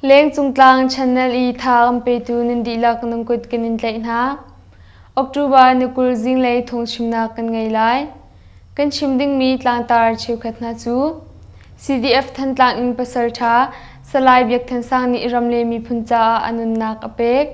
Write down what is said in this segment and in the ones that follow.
Lengcung tlang channel i tha kan petu nan dihlak nan kut kan in tlaih hna. October ni 20 zinglei thawngchimnak kan ngei lai. Kan chim dingmi tlangtar cheukhat hna cu CDF Thantlang in pasal ṭha Salai Biak Than Sang nih ram le miphun caah a nunnak a pek.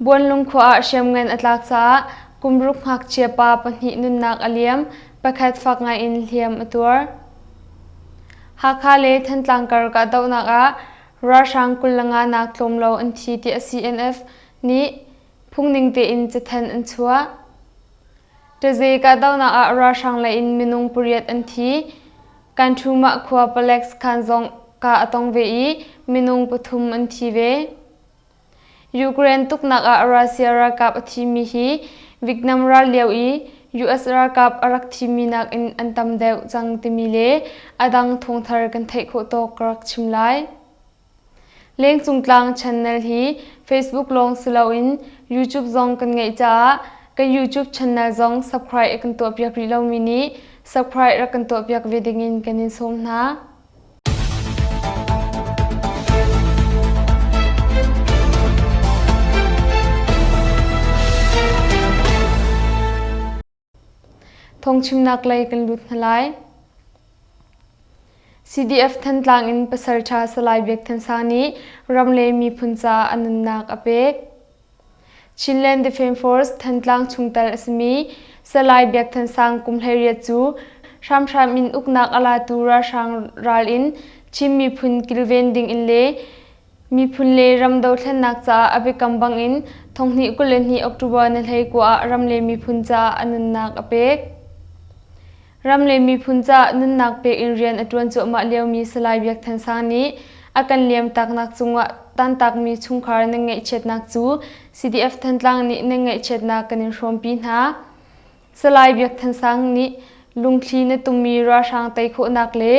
Buanlung khua ah hriamngan a tlak caah kumruk ngakchia pa pahnih nunnak a liam, pakhat fak ngai in hliam a tuar. Hakha le Thantlang kar kahdohnak ah ralhrang 25 nak tlawm lo an thi tiah CNF nih phungning tein cathanh an chuah. Taze kahdohnak ah ralhrang lei in minung pariat an thi. Kanṭhumah khua palek sakhan zong kah a tong ve i minung pathum an thi ve. Ukraine tuknak ah Russia ralkap a thimi hi Vietnam ral lio i US ralkap a rak thimi nakin an tam deuh cang timi le a dang thawngthar kan theih khawh tawk ka rak chim lai. Lengcung tlang channel hi Facebook lawng si loin YouTube zong kan ngeih caah kan YouTube channel zong subscribe a kan tuahpiak rih lomi nih subscribe rak kan tuahpiak ve dingin kan in sawm hna. Phungchimnak lei kan lut hna lai. CDF Thantlang in pasalṭha Salai Biak Than Sang nih ram le miphun caah a nunnak a pek. Chinland Defence Force Thantlang chungtel a simi Salai Biak Than Sang kum 18 cu hramhram in uknak a latu ralhrang ral in Chin miphun kilven ding in le Miphun le ram dothlennak caah a biakam bangin thonghnih 22 October ni 19 ah ram le miphun caah a nunnak a pek. Ram le miphun caah nunnak pek in rian a ṭuan cuahmah liomi Salai Biak Than Sang nih a kan liamtaknak cungah tantakmi chungkhar nan ngaihchiatnak cu CDF Thantlang nih nan ngaihchiatnak kan in hrawmpi hna. Salai Biak Than Sang nih lungthli na tummi ralhrang tei khawhnak le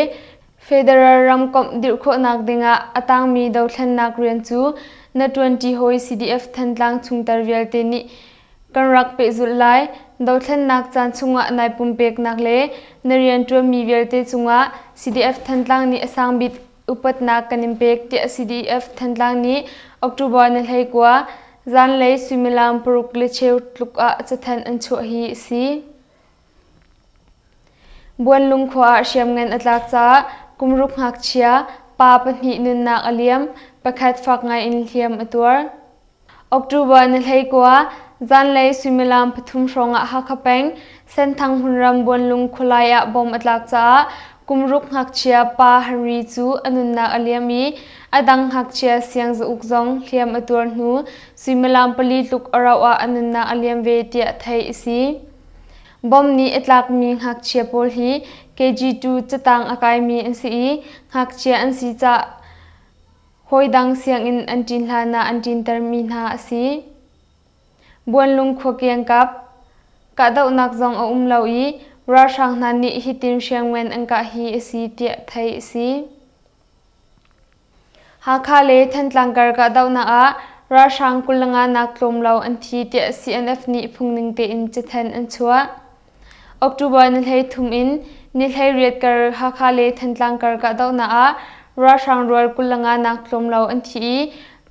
Federal ramkomh dirh khawhnak dingah a tangmi dothlennak rian cu na ṭuanṭi hawi CDF Thantlang chungtel vialte nih kan rak pehzulh lai. Dothlennak caan chungah nai pumpeknak le na rianṭuanmi vialte cungah CDF Thantlang nih a sangbik upatnak kan in pek tiah CDF Thantlang nih October ni 19 zanlei suimilam paruk le cheu tluk ah cathanh an chuah hi a si. Buanlung khua ah hriamngan a tlak caah kumruk ngakchia pa pahnih nunnak a liam, pakhat fak ngai in hliam a tuar. October ni 19, zanlei suimilam pathum hrawng ah Hakha peng Senthang hmunram Buanlung khualai ah bom a tlak caah kumruk ngakchia pa Henry cu a nunnak a liam i a dang ngakchia Siang Za Uk zong hliam a tuar hnu suimilam pali tluk a rauh ah a nunnak a liam ve tiah theih a si. Bom nih a tlakmi ngakchia pawl hi KG2 catang a kaimi an si i ngakchia an si caah hawidang sianginn an ṭin hlan ah an ṭintermi hna a si. Buanlung khua kiangkap kahdohnak zong a um lo i ralhrang hna nih hitin hriamngan an kah hi a si tiah theih a si. Hakha le Thantlang kar kahdohnak ah ralhrang 25 nak tlawm lo an thi tiah CNF nih phungning tein cathanh an chuah. October ni 33 in ni 18 kar Hakha le Thantlang kar kahdohnak ah ralhrang rual 25 nak tlawm lo an thi i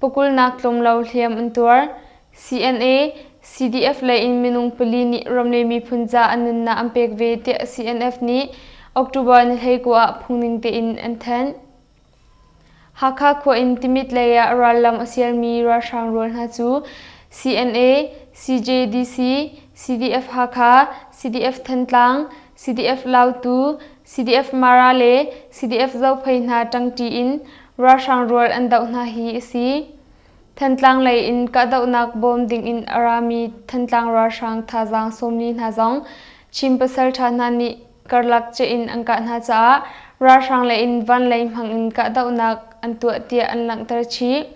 pakul nak tlawm lo hliam an tuar. CNA, CDF lei in minung pali nih ram le miphun ca an nunnak an pek ve tiah CNF nih October ni 19 ah phungning tein an thanh. Hakha khua in Timit lei ah rallam a sialmi ralhrang rual hna cu CNA, CJDC, CDF Hakha, CDF Thantlang, CDF Lautu, CDF Mara le CDF Zophei hna ṭangṭi in ralhrang rual an doh hna hi a si. Thantlang lei in kahdohnak bawm dingin a rami Thantlang ralhrang thazaang 40 hna zong Chin pasalṭha hna nih karlak ceh in an kah hna caah ralhrang lei in vanlei hmang in kahdohnak an tuah tiah an langhter chih.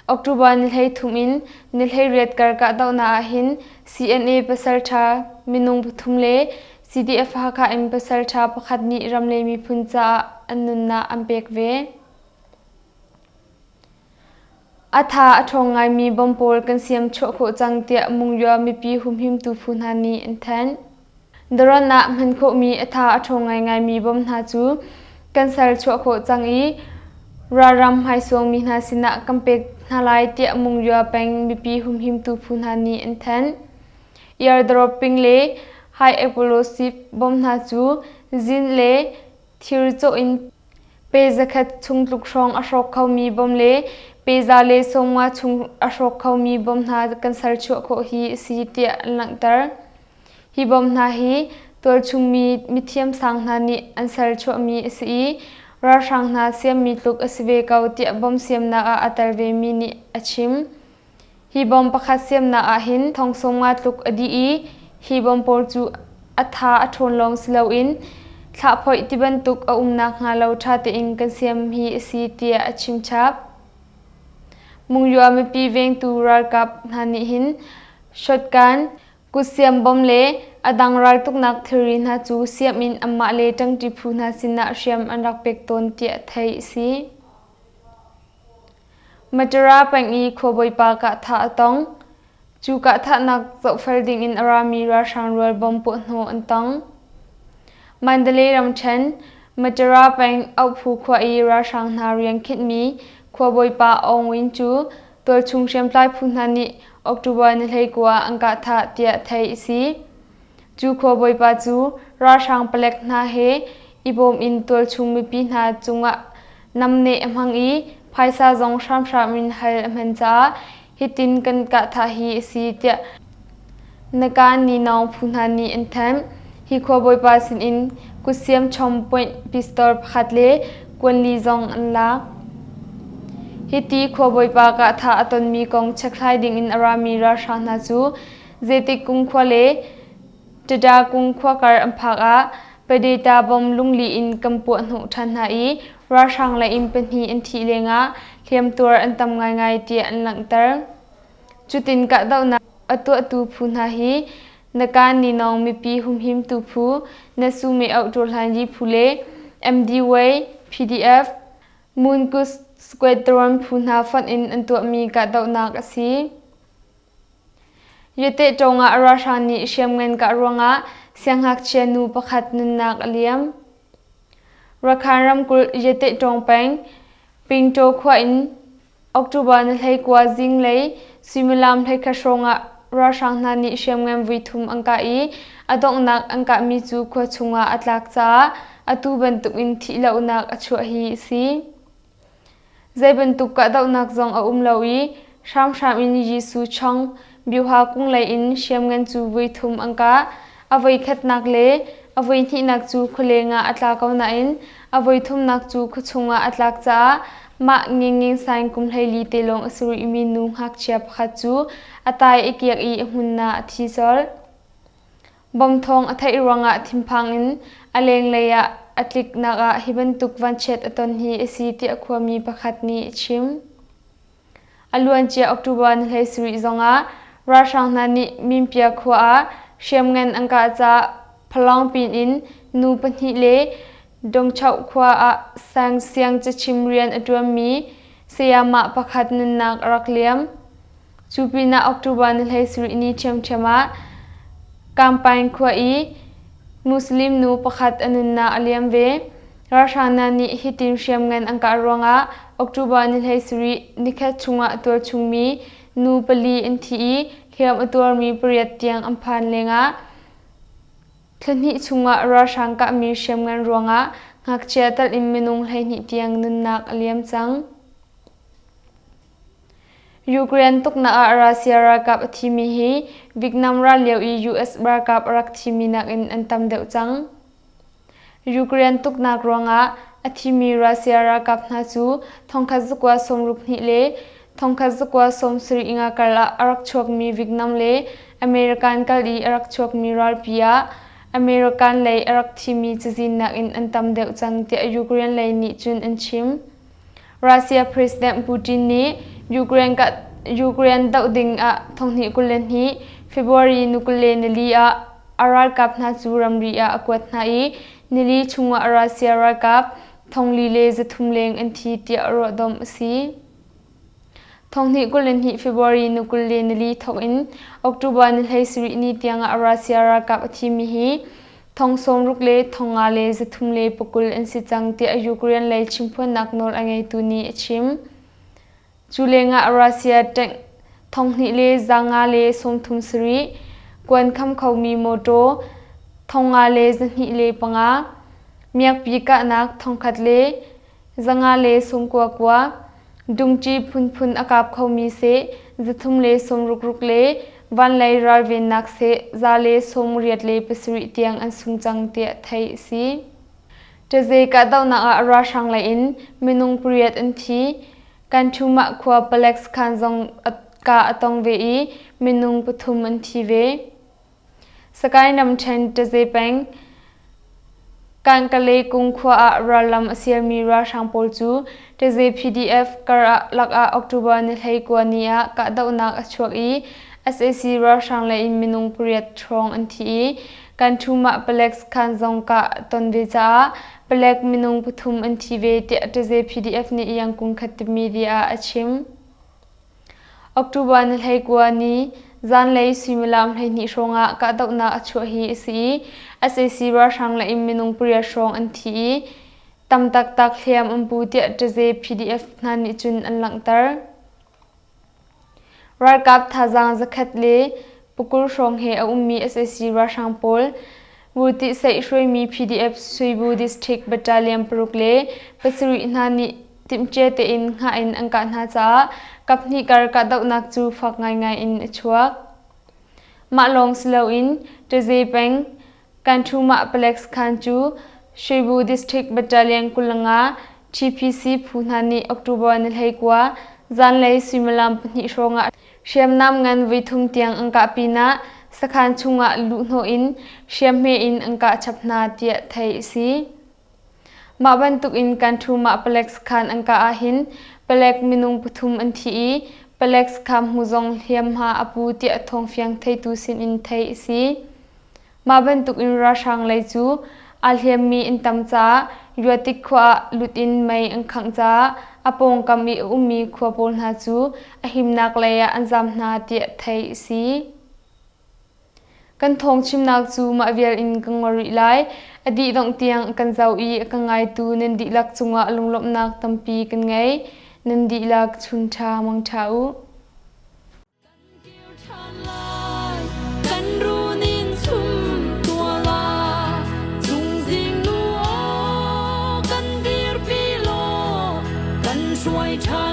October ni 13 in ni 18 kar kahdohnak ah hin CNA pasalṭha minung pathum le CDF Hakha in pasalṭha pakhat nih ram le miphun caah an nunnak an pek ve. A tha a ṭhawng ngaimi bom pawl kan siam chuah khawh cang tiah Mungya mipi humhimtu phu hna nih an thanh. Daron ah hman khawhmi a tha a ṭhawng ngaingaimi bom hna cu kan ser chuah khawh cang i Ralram hmaisuangmi hna sinah kan pek hna lai tiah Mungya peng mipi humhimtu phu hna nih an thanh. Eardropping le high explosive bom hna cu zin le thir cawh in pe zakhat chung tluk hrawng a hrawk khomi bom le pe za le sawmnga chung a hrawk khomi bom hna kan serchuah khawh hi a si tiah an langhter. Hi bom hna hi tualchungmi mithiamsang hna nih an serchuahmi a si i ralhrang hna siammi tluk a si ve ko tiah bom siamnak ah a tel vemi nih a chim. Hi bom pakhat siamnak ah hin thong sawmnga tluk a dih i hi bom pawl cu a tha a ṭhawn lawng si loin thlahphoih ti bantuk a um nakhnga lo ṭha tein kan siam hi a si tiah a chimchap. Mungyua mipi vengtu ralkap hna nih hin shotgun, Kutsiam bom le a dang raltuknak thilri hna cu siam in anmah le ṭangṭi phu hna sinah hriam an rak pek tawn tiah theih a si. Matara peng i khuabawipa kahthah a tong. Cu kahthahnak zohfel dingin a rami ralhrang rual bom puahhnawh an tong. Mandalay ramṭhen, Matara peng Auhphu khua i ralhrang hna rian khinhmi khuabawipa Aung Win cu tualchung hriamtlai phu hna nih October ni 19 ah an kahthah tiah theih a si. Cu khuabawipa cu ralhrang palek hna he i bawm in tualchung mipi hna cungah namneh a hmang i phaisa zong hramhram in hal a hman caah hitin kan kahthah hi a si tiah Nakan Ninawng phu hna nih an thanh. Hi khuabawipa sinin kutsiam chom point pistol pakhat le kuanli zong an lak. Hiti khuabawipa kahthah a tonmi kong chekhlai dingin a rami ralhrang hna cu zeitik kum khua le Tada kung khua kar an phak ah Padeta bom lungli in kan puahhnawh ṭhan hna i ralhrang lei in pahnih an thih lengah hliamtuar an tam ngaingai tiah an langhter. Cutin kahdohnak a tuahtu phu hna hi Nakan Ninawng mipi humhimtu phu, Nasume Auh-Ṭawhlanyi phu le MDY, PDF, Moonkus Squadron phu hna fonh in an tuahmi kahdohnak a si. Yateh-ṭawng ah ralhrang nih hriamngan kah ruangah siangngakchia nu pakhat nunnak a liam. Rakhine ramkulh Yateh-ṭawng peng, Pingtaw khua in October ni 19 zinglei suimilam 11 hrawng ah ralhrang hna nih hriamngan voithum an kah i a donghnak an kahmi cu khua chungah a tlak caah atu bantukin thihlohnak a chuah hi a si. Zei bantuk kahdohnak zong a um lo i hramhram in Jesuh chong Byuha kung lei in hriamngan cu voithum an kah. A voikhatnak le a voihnihnak cu khualeng ah a tla ko nain a voithumnak cu khuachung ah a tlak caah mah Ngingnging Saing kum 14 te lawng a si rihmi nu ngakchia pakhat cu a tai a kiak i a hmun ah a thi colh. Bom thawng a theih ruangah thinphang in a lenglei ah a tliknak ah hi bantuk vanchiat a ton hi a si tiah khuami pakhat nih a chim. A luancia October ni 17 zongah ralhrang hna nih Minpia khua ah hriamngan an kah caah Phalawng pin in nu pahnih le Dongchoh khua ah sang siang cachim rian a ṭuanmi sayamah pakhat nunnak a rak liam. Cu pinah October ni 17 ni ṭhiamṭhiam ah Kampaing khua i Muslim nu pakhat a nunnak a liam ve. Ralhrang hna nih hitin hriamngan an kah ruangah October ni 17 nikhat chungah tualchungmi nu pali an thi i hliam a tuarmi pariat tiang an phan lengah thla hnih chungah ralhrang kahmi hriamngan ruangah ngakchia telh in minung 12 tiang nunnak a liam cang. Ukraine tuknak ah Russia ralkap a thimi hi Vietnam ral lio i US ralkap a rak thimi nakin an tam deuh cang. Ukraine tuknak ruangah a thimi Russia ralkap hna cu thongkhat zakua sawmruk hnih le thongkhat zakua sawmsarih nga kar ah a rak chuakmi Vietnam le American kal i a rak chuakmi ralpi ah American lei a rak thimi cazin nakin an tam deuh cang tiah Ukraine lei nih cun an chim. Russia President Putin nih Ukraine doh ding ah 2022 February ni 24 ah a ralkap hna cu ramri ah a kuat hna i nili chungah Russia ralkap thongli le zathum leng an thi tiah ruahdomh a si. 2022 February ni 24 thawk in October ni 17 ni tiangah Russia ralkap a thimi hi. thong 60 le 500 le 320 an si cang tiah Ukraine lei chimphuannak nawl a ngeitu nih a chim. Cu lengah Russia tank 2,000 le 500 le 37 kuan kham khomi mawtaw 500 le 205 miakpi kahnak 1,000 le 500 le 99 dungci phunphun a kap khomi seh 300 le 66 le vanlei ralvennak seh za le 87 tiang an sung cang tiah theih a si. Ṭaze kahdohnak ah ralhrang lei in minung pariat an thi. Kanṭhumah khua palek sakhan zong kah a tong ve i minung pathum an thi ve. Sakae ramṭhen Ṭaze peng Kankale kung khua ah rallam a sialmi ralhrang pawl cu Ṭaze PDF kar lakah October ni 19 ni ah kahdohnak a chuak i sac ralhrang lei in minung pariat hrawng an thi i Kanṭhumah palek sakhan zong kah a ton ve caah palek minung pathum an thi ve tiah Ṭaze PDF nih Yangkung Khatte media ah a chim. October ni 19 ni zanlei suimilam 12 hrawngah kahdohnak a chuah hi a si i sac ralhrang lei in minung pariat hrawng an thi i tam taktak hliam an pu tiah Ṭaze PDF hna nih cun an langhter. Ralkap thazaang zakhat le pakul hrawng he a ummi sac ralhrang pawl Wutihseih hruaimi PDF Suibu District Battalion paruk le pasarih hna nih timhcia tein hngah in an kah hna caah kaphnih kar kahdohnak cu fak ngaingai in a chuak. Mah lawng si loin Taze peng Kanṭhumah palek sakhan cu Shwebu District Battalion 25 TPC phu hna nih October ni 19 zanlei suimilam pahnih hrawngah hriamnam ngan voithum tiang an kah pinah sakhan chungah luhhnawh in hriamhme in an kah chap hna tiah theih a si. Mah bantukin Kanṭhumah palek sakhan an kah ahhin palek minung pathum an thi i palek sakhan hmu zong hliamhma a pu tiah thawngfiang theitu sinin theih a si. Mah bantukin ralhrang lei cu aa hliammi an tam caah Yuatik khua ah lut in mei an khangh caah a pawngkam i a ummi khua pawl hna cu a himnak lei ah an zaam hna tiah theih a si. Kan thawng chimnak cu mah vial in ka ngol rih lai. A dih dongh tiang a kan zoh i a ka ngaitu nan dihlak cungah lunglawmhnak tampi kan ngei. Nan dihlak chun ṭha mang ṭha u. Kan run in chum tua la Cungzing nu aw kan dirpi law kan hruai ṭhan.